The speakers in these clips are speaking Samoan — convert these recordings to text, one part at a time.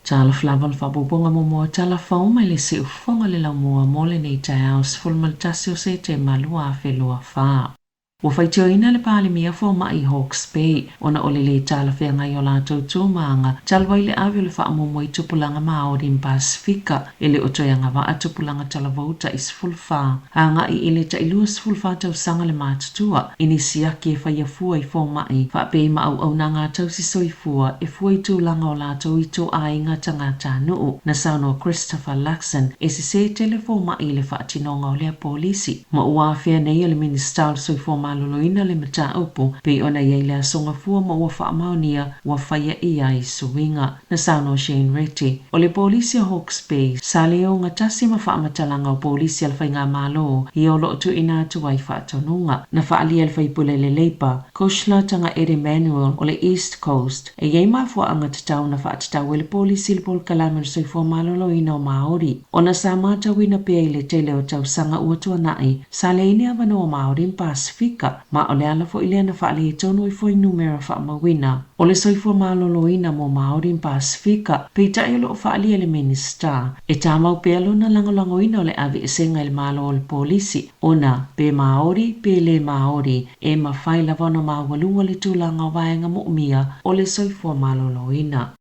Talofa lava o le faaopoopoga muamua o tala fou mai le siufofoga o le laumua mo lenei taeao 11 o Setema 2024. Ua faitioina le Palemia fomai i Hawke's Bay ona o le lē talafeagai o latou tumaga talu ai le ave o le faamuamua i tupulaga Māori ma Pasefika e le o toe agavaa tupulaga talavou ta'i 14 agai i le ta'i 24 tausaga le matutua i ni siaki e faia fua i fomai faapea ma auaunaga a tausi soifua e fua i tulaga o latou ituaiga tagatanuu. Na saunoa Christopher Luxon e sesē tele fomai i le faatinoga o lea polisi ma ua afea nei e le Minisita o le Soifua Maloloina le mataupu pei ona i ai le aso Gafua ma ua faamaonia ua faia i ai suiga. Na saunoa Shane Reti, o le polisi a Hawke's Bay sa le ogatasi ma faamatalaga o polisi a le Faigamalo ia o lo o tuuina atu ai faatonuga. Na faaalia e le faipule le Labour, Cushla Tagaere-Manuel o le East Coast, e i ai mafuaaga tatau na faatatau ai le polisi i le polokalame o le soifua maloloina o Māori, ona sa matauina pea i le tele o tausaga ua tuanai, sa leai ni avanoa Māori ma Pasefika, ma o le ala foi lea na faaletonu ai fuainumera faamauina o le soifua maloloina mo Māori ma Pasefika. Peitai o lo o faaalia e le Minisita, e tamau pea lona lagolagoina o le aveesega i le Malo o le polisi, ona pe Māori pe lē Māori, e mafai lava ona maualuga le tulaga o vaega moomia o le soifua maloloina.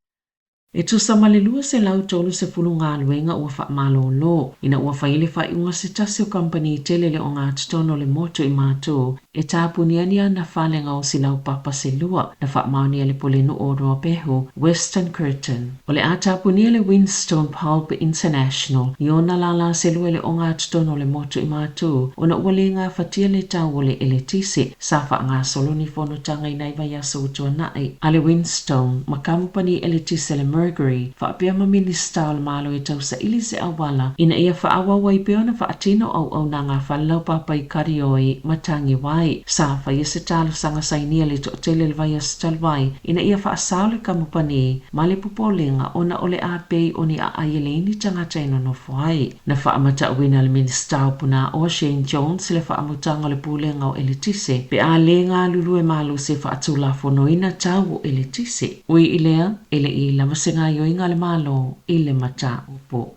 E tusa ma le 230 galuega ua faamalolo ina ua fai le faaiuga se tasi o kamupani tele le ogatotonu o le motu i Matu e tapunia ni ana fale gaosi laupapa se lua, na faamaonia e le Pulenuu o Ruapehu, Western Curtain. O le a tapunia le Winstone Pulp International i ona lālā se lua i le ogatotonu o le motu i Matu ona ua le gafatia le tau o le eletise. Sa faagasolo ni fonotaga i nai vaiaso ua tuanai a le Winstone ma kamupani eletise le Mercury faapea ma Minisita o le Malo e tausaili se auala ina ia faaauau ai pea ona faatino auaunaga a fale laupapa i Karioi ma Tangiwai. Sa faia se talosaga sainia le toatele i le vaiaso talu ai ina ia faasao le kamupani ma le popolega ona o le a pei o ni aai e leai ni tagata e nonofo ai. Na faamatauina e le Minisita o Punaoa Shane Jones le faamutaga o le Pulega o Eletise pe a lē galulue malosi e faatulafonoina tau o eletise. Ui i lea, e le i lava se gaoioiga a le Malo i le mataupu.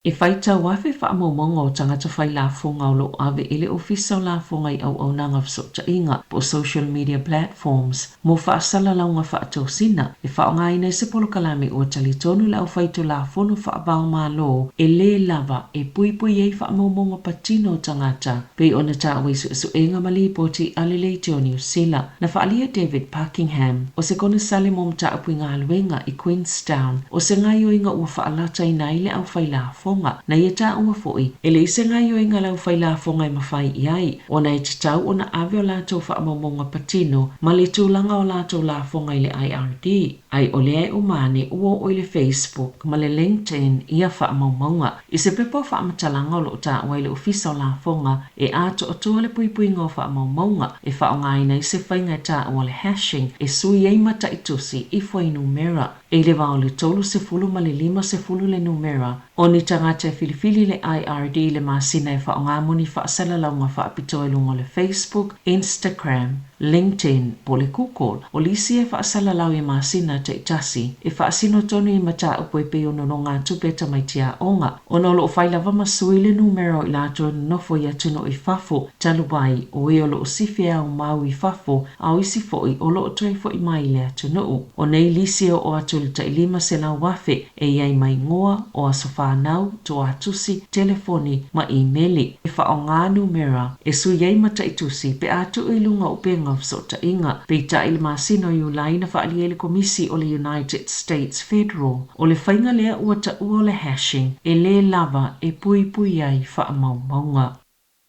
E faitau afe faamaumauga o tagata fai lafoga o lo o ave i le Ofisa o Lafoga i auaunaga fesootaiga po o social media platforms mo faasalalauga faatosina e faaaogaina i se polokalame ua talitonu le aufaitulafono faava-o-Malo e lē lava e puipui ai faamaumauga patino o tagata pei ona taua i suesuega ma lipoti a le Leitio o Niu Sila. Na faaalia David Parkingham, o se konesale mo mataupu i galuega i Queenstown, o se gaoioiga ua faalataina ai le aufailafoga. Na ia taua foi, e leai se gaoioiga a le aufailafoga e mafai i ai, ona e tatau ona ave o latou faamaumauga patino ma le tulaga o latou lafoga i le IRD, a i ʻole e uma ane ua oo i le Facebook ma le LinkedIn ia faamaumauga. I se pepa o faamatalaga o lo o taua i le Ofisa o Lafoga e atoatoa le puipuiga o faamaumauga e faaaogaina ai se faiga e taua o le hashing e sui ai mataitusi i fuainumera e i le va o le 30 ma le 50 le numera o ni tagata e filifili le IRD i le masina e faaaoga mo ni faasalalauga faapitoa i luga o le Facebook, Instagram, LinkedIn po o le Google, o lisi e faasalalau i masina taitasi e faasino tonu i mataupu e pei o nonogatupe a tamaiti aoga, ona o lo o fai lava ma sui le numera o i latou e nonofo i atunuu i fafo talu ai o e o lo o sifi e aumau i fafo a o isi foi o lo o toe foi mai i le atunuu. O nei lisi e oo atu i le tai 500,000 e i ai ma igoa, o aso fanau, toatusi, telefoni, ma imeli. E faaaoga numera e sui ai mataitusi pe a tuu i luga o upega o fesootaiga. Peitai i le masina o Iulai na faaalia ai le Komisi o le United States Federal o le faiga lea ua taua o le hashing e lē lava e puipui ai faamaumauga.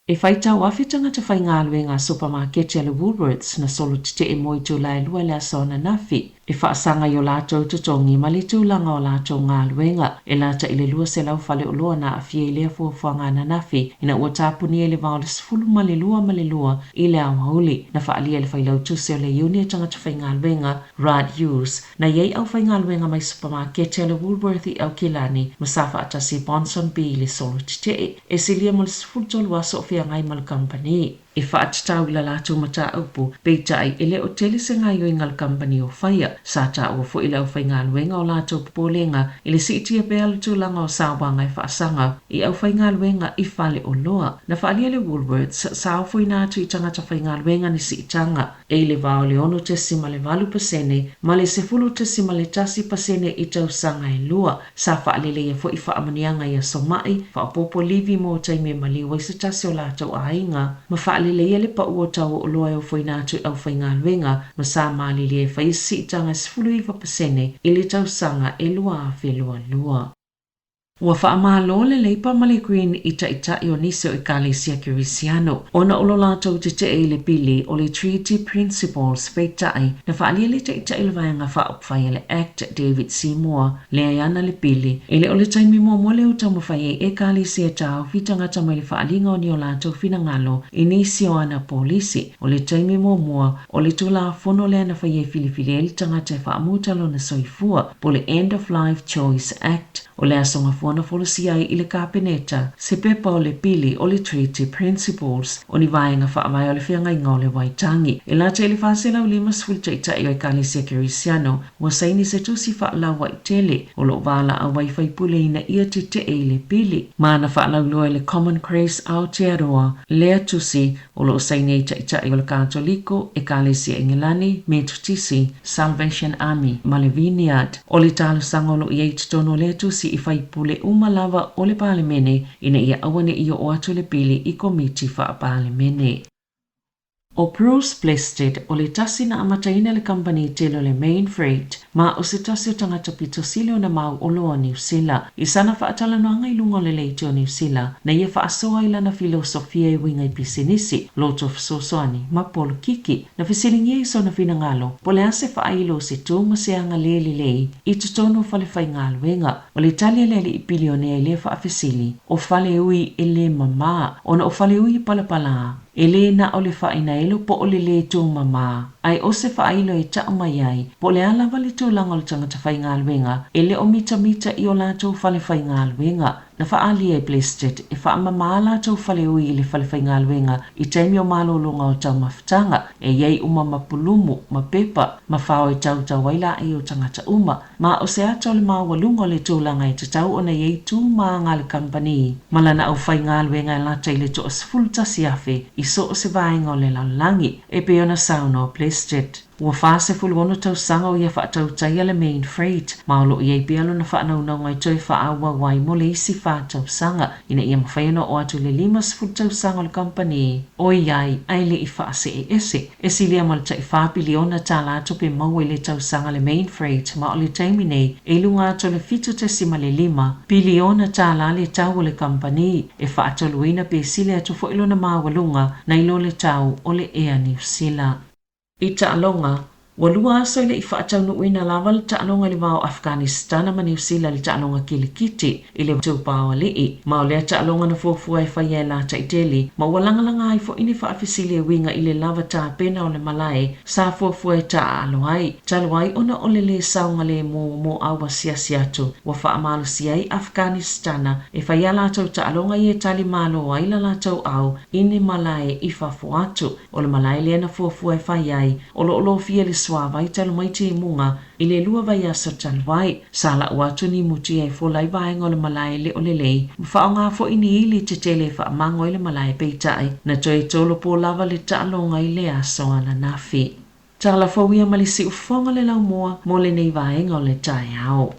E faitau afe tagata faigaluega a supamaketi a le Woolworths na solo tetee mo itula e lua i le aso ananafi e faasaga i o latou totogi ma le tulaga o latou galuega. E lata i le 200 faleoloa na aafia i lea fuafuaga ananafi ina ua tapunia i le va o le 12:30 i le aoauli. Na faaalia e le failautusi o le Iuni a tagata faigaluega, Rod Hughes, Na i ai aufaigaluega mai supamaketi a le Woolworth i Aukilani ma sa faatasi i Ponsonby i le solo tetee e silia mo le 13 aso o feagai ma le kamupani. e faatatau i la latou mataupu, peitai e le o tele se gaoioiga a le kamupani o faia. Sa taua foi e le aufaigaluega o latou popolega i le siitia pea o le tulaga o sauaga e faasaga i aufaigaluega i faleoloa. Na faaalia e le Woolworths sa ofoina atu i tagata faigaluega ni siitaga e i le va o le 6.8% ma le 10.1% i tausaga e lua. Sa faaleleia foi faamanuiaga i aso ma'i, faaopoopo livi mo taimi e maliu ai se tasi o latou aiga, ma faaleleia le pau o tau o oloa e ofoina atu i aufaigaluega, ma sa malilie e faia se siitaga e 19% i le tausaga e 2022. Ua faamalo le Leipa ma le Green i taitai o nisi o Ekalesia Kerisiano ona o lo latou tetee i le pili o le Treaty Principles peitai na faaalia le Taitai o le Vaega Faaupufai a le act David Seymour lea e ana le pili e le o le taimi muamua lea ua taumafai ai Ekalesia e taofi tagata mai le faaaliga o ni o latou finagalo i nisi o ana polisi. O le taimi muamua o le Tulafono lea na faia e filifili ai le tagata e faamuta lona soifua po o le End of Life Choice Act. O le Aso Gafua na folasia ai i le Kapeneta se pepa o le pili o le Treaty Principles, o ni vaega faavae o le feagaiga o le Waitangi. E lata i le 450 taitai o Ekalesia Kerisiano ua saini se tusi faalauaitele o lo o valaau ai faipule ina ia tetee i le pili. Ma na faalauiloa e le Common Grace Aotearoa lea tusi o lo o saini ai taitai o le Katoliko, Ekalesia Engelani, Metotisi, Salvation Army ma le Vineyard. O le talosaga o lo o i ai i totonu o lea tusi i faipule uma lava o le Palemene ina ia aua ne i oo atu le pili i Komiti Faa-Palemene. ʻO Bruce Plested, o le tasi na amataina le kamupani tele o le Mainfreight, ma o se tasi o tagata pito sili ona mau oloa o Niu Sila. I sana faatalanoaga i luga o le leiti o Niu Sila, na ia faasoa ai lana filosofia e uiga i pisinisi, loto fesoasoani, ma polokiki. Na fesiligia i sona finagalo, po o le a se faailo o se tu ma se aga le lelei i totonu o falefaigaluega. O le tali a le alii pilionea i lea faafesili, o Faleui e le mamā, ona o Faleui e palapala, e le na o le faainaelo po o le lē tumamā, ae o se faailo e taʻu mai ai, po o le a lava le tulaga o le tagata faigaluega, e le o mitamita i o latou falefaigaluega. Na faaalia e Plested e faamamā latou faleui i le falefaigaluega i taimi o malologa o taumafataga, e i ai uma ma pulumu, ma pepa, ma fao e tautau ai laei o tagata uma. Ma o se ata o le maualuga o le tulaga e tatau ona i ai tu ma aga a le kamupani ma lana aufaigaluega e lata i le 11,000 i so o se vaega o le lalolagi, e pei ona saunoa Plested. Ua 46 tausaga o ia faatautaia le Mainfreight, ma o lo o i ai pea lona faanaunauga e toe faaauau ai mo le isi fa tausaga ina ia mafai ona oo atu i le 50 tausaga o le kamupani ʻoiai ae le i faasee ese. E silia ma le tai $4 piliona tupe maua i le tausaga a le Mainfreight ma o le taimi nei e i luga atu o le $7.5 piliona le tau o le kamupani, e faatoluina pe sili atu foi lona maualuga nai lo le tau o le Air Niu Sila. I taaloga, Ua lua aso e le i faataunuuina lava le taaloga i le va o Afghanistana ma Niu Sila i le taaloga kilikiti i le Tupaoalii. Ma o lea taaloga na fuafua e faia e lata i Delhi ma ua lagalaga ai foi ni faafesili e uiga i le lava tapena o le malae sa fuafua e taaalo ai. Talu ai ona o le lē saogalēmū mo auasiasi atu ua faamalosia ai Afghanistana e fai a latou taaloga ia e tali malo ai la latou au i ni malae i fafo atu. O le malae lea na fuafua e fai ai, o lo o lofia e le suāvai talu mai timuga i le lua vaiaso talu ai. Sa lau atu ni mutia e fola ai vaega o le malae le o lelei, ma faaaoga foi ni ili tetele e faamago ai le malae peitai na toe tolopo lava le taaloga i le aso ananafi. Tala fou ia ma le siufofoga le laumua mo lenei vaega o le taeao.